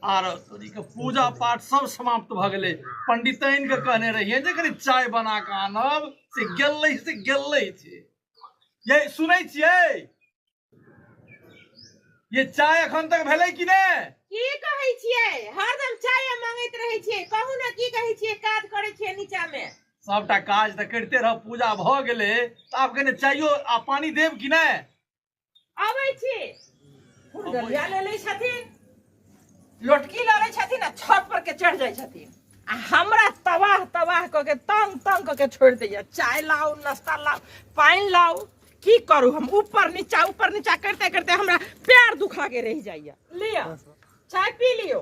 आर के पूजा पाठ सब समाप्त भऽ गेलै। पंडितैन के कहने रहियै जे कनि चाय बना कऽ आनब, से गेलै से गेलै छै। ये सुनै छियै, ये चाय एखन तक भेलै कि नहि? की कहै छियै, हरदम चाय मांगैत रहै छियै। कहू ने की कहै छियै, काज करै छियै नीचा मे? सबटा काज तऽ करिते रह, पूजा भऽ गेलै तऽ आब कने चायो आ पानि देब कि नहि? अबै छी। फुरगलिया ले लै छथिन, लोटकी लऽ लै छथिन आ छत पर के चढ़ जाइ छथिन आ हमरा तबाह तबाह कऽ के तंग तंग कऽ के छोड़ि दैया। चाय लाउ, नाश्ता लाउ, पानि लाउ। की करू हम, ऊपर नीचा ऊपर नीचा करते करते हमरा पैर दुखा के रहि जाइया। लिअ चाय पी लियौ।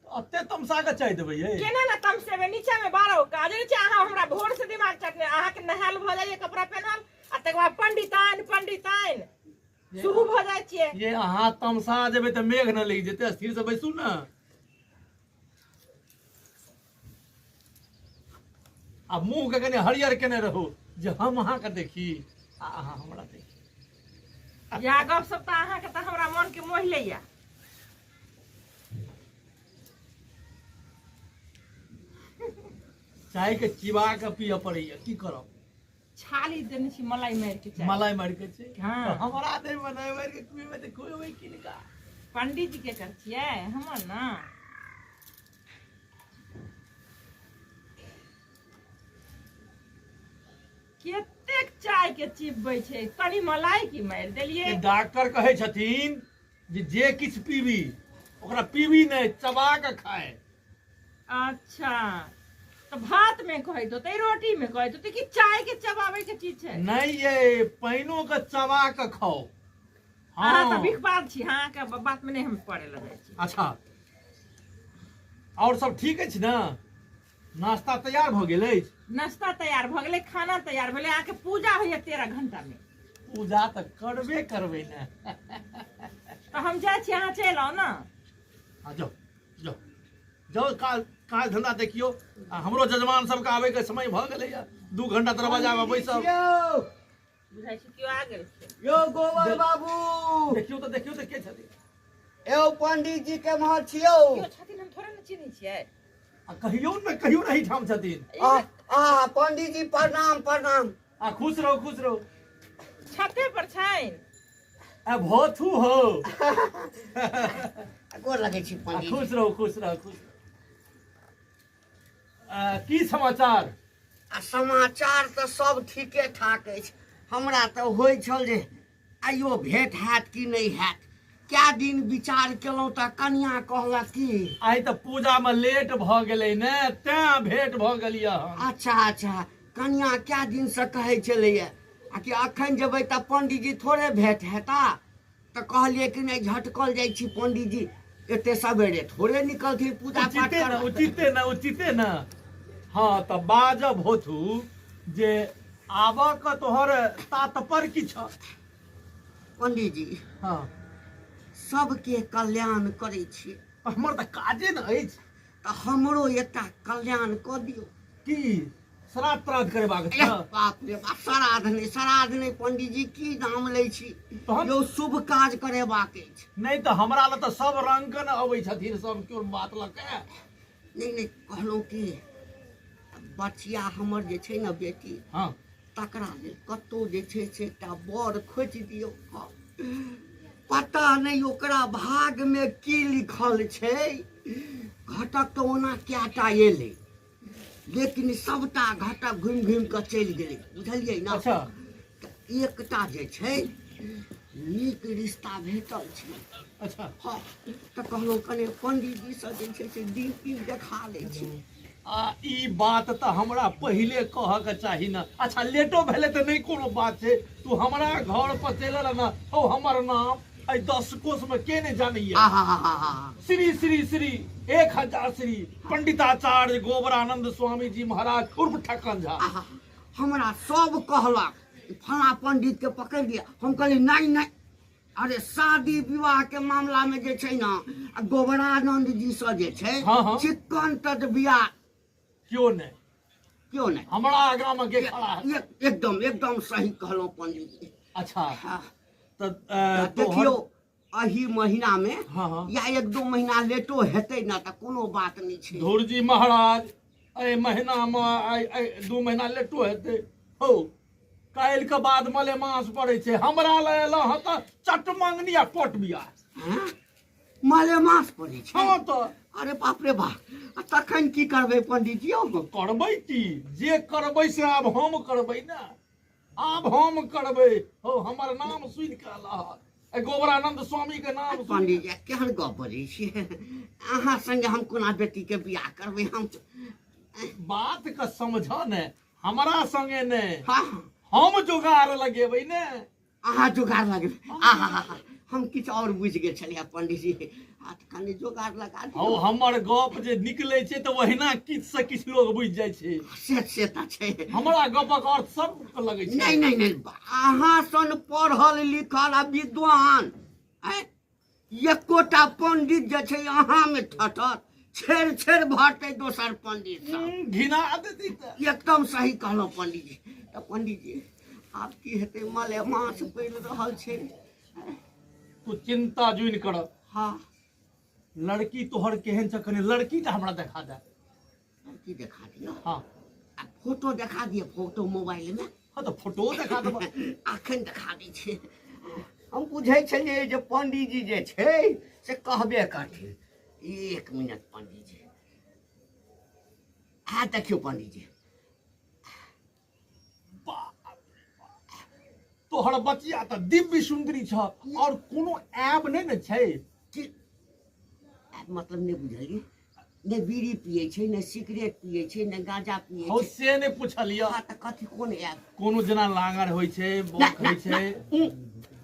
अते तमसा के चाय देबै ये? केना ने तमसेबै, नीचा में बारह काज रहै छै। अहाँ हमरा भोर से दिमाग चटने, अहाँके नहायल भऽ जाइए, कपड़ा पेन्हल आ तकर बाद पंडिताइन पंडिताइन शुरू भऽ जाइ छियै। ये अहाँ तमसा जेबै तऽ मेघ न लागि जेतै, स्थिर से बैसू ने। आ मुँह के कनि हरियर केने रहू जे हम अहाँके देखी आ अहाँ हमरा देखी। इएह गप सब तऽ अहाँके तऽ हमरा मन के मोहि लैया। चाय के चिबा के पियऽ पड़ैया, की करब? छाली देने छी, मलाई मारि के चाय। मलाई मारि के छै। हाँ। तऽ हमरा नहि मलाई मारि के खुएबै तऽ खुएबै किनका? पंडित जी के कर छियै हमर ना। कतेक चाय के चिबबै छै, कनि मलाई की मारि देलियै। डॉक्टर कहै छथिन जे जे किछु पीबी ओकरा पीबी नहि, चबा कऽ खाय। अच्छा, तऽ भात में कहैत होतै, रोटी में कहैत होतै कि चाय के चबाबै के चीज छै? नहीं ये, पानिओ के चबा कऽ खाओ। हाँ। अहाँ तऽ बिखबाद छी, अहाँ के बात में नहीं हम पड़े लग जाइ छी। अच्छा, और सब ठीक अछि ने? नाश्ता तैयार भऽ गेल अछि? नाश्ता तैयार भऽ गेलै, खाना तैयार भेलै। अहाँके पूजा होइया 13 घंटा में। पूजा तऽ करबे करबै ने। तऽ हम जाइ छी, अहाँ चलि आउ ने। हाँ, जाउ जाउ जाउ, काज काज धंधा देखियौ। आ हमरो जजमान सबके आबैके समय भऽ गेलैया, 2 घंटा दरवाजा मे बैसब। यौ बुझाइ छै केओ आ गेल छै। यौ गोबर बाबू, देखियौ तऽ, देखियौ तऽ के छथिन। यौ पंडित जी के महर छियौ? केओ छथिन, हम थोड़े ने चिन्है छियै। आ कहियौ ने, कहियौ ने एहिठाम छथिन। आ आ पंडित जी प्रणाम प्रणाम। आ खुश रहू खुश रहू। छते पर छनि। आ भोथू हो। गोर लगै छी आ पंडित खुश जी। रहू खुश रहू खुश रहू। आ, की समाचार? आ समाचार तऽ सब ठीके ठाक अछि। हमरा तऽ होइ छल जे आइयो भेंट हैत कि नहि हैत। कए दिन विचार केलहुँ तऽ कनिया कहलक कि आइ तऽ पूजा में लेट भऽ गेलै ने, तैं भेंट भऽ गेल यऽ हम। अच्छा अच्छा, कनिया कए दिनसँ कहै छलैए आ कि अखन जेबै तऽ पंडीजी थोड़े भेंट हेता। तऽ कहलियै कि नहि, झटकल जाइ छी, पंडीजी एते सवेरे थोड़े निकलथिन पूजा पाठ उचिते ने करबै। उचिते ने उचिते ने। हाँ तऽ बाजब होथू जे आबऽ के तोहर तात्पर्य की छ? पंडीजी, हाँ, सबके कल्याण करै छी। हमर तऽ काजे ने अछि। तऽ हमरो एकटा कल्याण कऽ दियौ। की श्राद्ध त्राद्ध करेबाक एह, छै? बाप रे बाप, श्राद्ध नहि, श्राद्ध नहि पंडीजी, की नाम लै छी? तहन? यौ शुभ काज करेबाक अछि। नहि तऽ हमरा लग तऽ सब रंग के ने अबै छथिन सब केओ बात लऽ के। नहि नहि, कहलहुँ कि बचिया हमर जे छै ने बेटी, हाँ, तकरा लेल कतहु जे छै से एकटा बर खोजि दियौ। पता नहि ओकरा भागमे की लिखल छै। घटक तऽ ओना कएटा एलै, लेकिन सबटा घटक घुमि घुमि कऽ चलि गेलै, बुझलियै ने? अच्छा। तऽ एकटा जे छै नीक रिश्ता भेटल छै। अच्छा। हँ, तऽ कहलहुँ कने पंडीजीसँ जे छै से दिन तीन देखा लै छी। आ ई बात तऽ हमरा पहिले कहऽ के चाही ने। अच्छा, लेटो भेलै तऽ नहि कोनो बात छै, तू हमरा घर पर चलि एलह ने। हौ, हमर नाम एहि 10 कोस में के नहि जानैया? आहा। श्री श्री श्री 1000 श्री पंडिताचार्य गोबरानंद स्वामी जी महाराज उर्फ ठक्कन झा। आहा, हमरा सब कहलक फलां पंडित के पकड़ि लिअ। हम कहलियै नहि नहि, अरे शादी विवाह के मामला में जे छै ने आ गोबरानंद जी से जे छै, हाँ, हाँ। चिक्कन तक बियाह क्यों नहीं, क्यों नहीं हमरा आगा में के खड़ा है। एकदम एकदम सही कहलहुँ पंडित जी। अच्छा। हाँ। तऽ देखियौ एही महीना में हाँ हाँ या एक दू महीना लेटो हेतै ने तऽ कोनो बात नहि छै। धुरजी महाराज, एहि महीनामे आइ 2 महीना लेटो हेतै। हौ, काल्हि के बाद मलेमास पड़ै छै, हमरा लए एलहुँ हँ तऽ चट मंगनी आ पट बियाह। हँ? मलेमास पड़ै छै? हँ तऽ। अरे बाप रे बाप, आ तखन की करबै पंडित जी? यौ करबै की, जे करबै से आब हम करबै ने, आब हम करबै। हौ, हमर नाम सुनि कऽ एलह हँ, एहि गोबरानंद स्वामी के नाम सुनि। पंडित जी, केहन गप बजै छियै? अहाँ संगे हम कोना बेटी के बियाह करबै? हम बात के समझ ने, हमरा संगे ने। हाँ। हम जोगार लगेबै ने। अहाँ जोगार लगेबै? आहा, हम किछु आओर बुझि गेल छलियै पंडित जी। आ तऽ कनि जोगार लगा हौ, दियौ। हमर गप जे निकलै छै तऽ ओहिना किछु से किछु लोग बुझि जाइ छै। से तऽ छै। हमरा गपक अर्थ सब के लगै छै। नहि नहि नहि, अहाँ सन पढ़ल लिखल आ विद्वान आँय, एकोटा पंडित जे छै अहाँमे ठटत, छेड़ छेड़ भरतै दोसर पंडित सब। घिना देती तऽ। एकदम सही कहलहुँ पंडित जी। तऽ पंडित जी, आब की हेतै? मलेमास पड़ि रहल छै। तू चिंता जुनि कर। हाँ। लड़की तोहर केहन छ, कनि लड़की तऽ हमरा देखा दे। लड़की देखा दियौ? हाँ। आ फोटो देखा दिअ, फोटो मोबाइल में। हाँ तऽ फोटो देखा देब। अखन देखा दै छियै। हम बुझै छलियै जे पंडीजी जे छै से कहबे करथिन। एक मिनट पंडीजी। आ देखियौ पंडीजी। बाप रे बाप, तोहर बचिया तऽ दिव्य सुंदरी छ, और कोनो ऐब नहि ने छै? की ऐब मतलब नहि बुझलियै। ने बीड़ी पियै छै, ने सिगरेट पियै छै, ने गांजा पियै हौ छै। से नहि पुछलियै। हाँ, तऽ कथी, कोन ऐब? कोनो जेना लांगर होइ छै, ना, बौक ना, होइ छै। ना,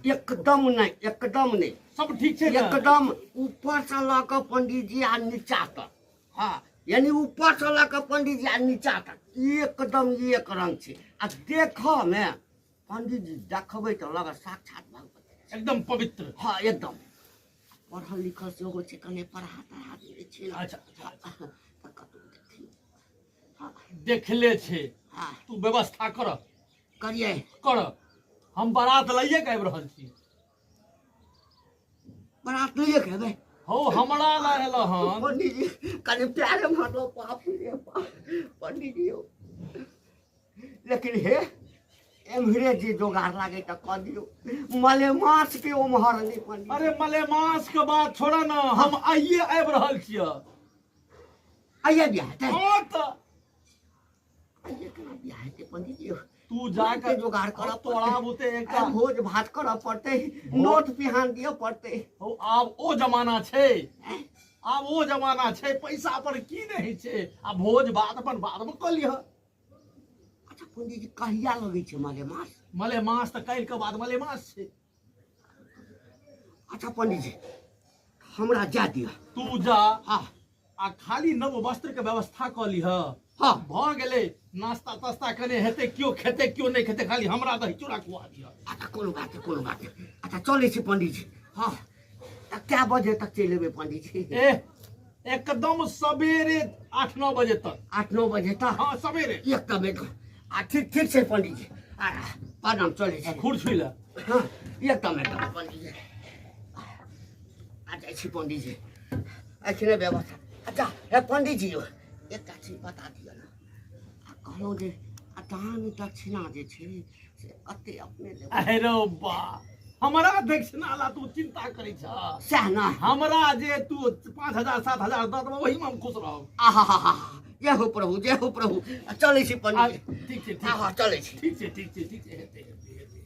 एकदम नहि, एकदम नहि। सब ठीक छै ने? एकदम ऊपर से लऽ कऽ पंडीजी आ नीचा तक। हाँ, यानी ऊपर से लऽ कऽ पंडीजी आ नीचा तक एकदम एक रंग छै। आ देखऽ मे पंडीजी देखबै तऽ लगत साक्षात भगवती, एकदम पवित्र। हाँ, एकदम पढ़ल लिखल सेहो छै, कने पढ़ा तढ़ा देने छै ने। अच्छा, अच्छा, अच्छा। तऽ कतहु देखियौ। हाँ। देखले छै। हाँ। तू व्यवस्था कर। करियै? कर, हम बारात लइए के आबि रहल छी। बारात लइए के एबै? हौ, हमरा लए एलऽ हन। पंडीजी, कनि प्यारे मारलो। बाप रे बाप, पंडीजी यौ, लेकिन हे एम्हरे जे जोगार लागे तऽ कऽ दियौ, मलेमास के ओम्हर नहि पंडीजी। अरे मलेमास के बात छोड़ न, हम आइए आबि रहल छियै। आइए बियाह हेतै? हाँ तऽ। आइए केना बियाह हेतै पंडीजी यौ? तू जाके जोगाड़ करऽ तोरा पड़तै। बुते एकटा आ भोज भात करऽ पड़तै, नोत पिहान दिअ पड़तै। हौ, आब ओ जमाना छै? आब ओ जमाना छै? पैसा पर की नहि छै? आ भोज भात अपन बाद में कऽ लिह। अच्छा पंडीजी, कहिया लगै छै मलेमास? मलेमास तऽ काल्हि के बाद मलेमास छै। अच्छा पंडीजी, हमरा जा दिअ। तू जा। हाँ। आ खाली नव वस्त्र के व्यवस्था कऽ लिह। हाँ। भऽ गेलै। नास्ता तास्ता कने हेतै, केओ खेतै केओ नहि खेतै, खाली हमरा दही चूड़ा खुआ दिह। अच्छा, कोनो बात नहि, कोनो बात नहि। अच्छा, चलै छी पंडीजी। हाँ, तऽ कए बजे तक चलि एबै पंडीजी? ए, एकदम सवेरे 8-9 बजे तक। 8-9 बजे तक? हाँ, सवेरे। एकदम एकदम। आ ठीक ठीक छै पंडीजी, आ प्रणाम, चलै छी। खुर छुइ ले। हाँ, एकदम एकदम पंडीजी। आ जाइ छी पंडीजी, एखने व्यवस्था। अच्छा हे पंडीजी यौ, एकटा चीज बता दिअ ने। आ कहलहुँ जे आ दान दक्षिणा जे छै से कते अपने लेबै? अरे रौ बा, हमरा दक्षिणा ला तू चिंता करै छ? सएह ने। हमरा जे तू 5000 7000 दऽ देबह, ओहीमे हम खुश रहब। आहा हा हा, जय हो प्रभु, जय हो प्रभु। आ चलै छी आ, पंडीजी। ठीक छै, ठीक। हाँ हाँ, चलै छी। ठीक छै, ठीक छै, ठीक छै। हेतै हेतै हेतै।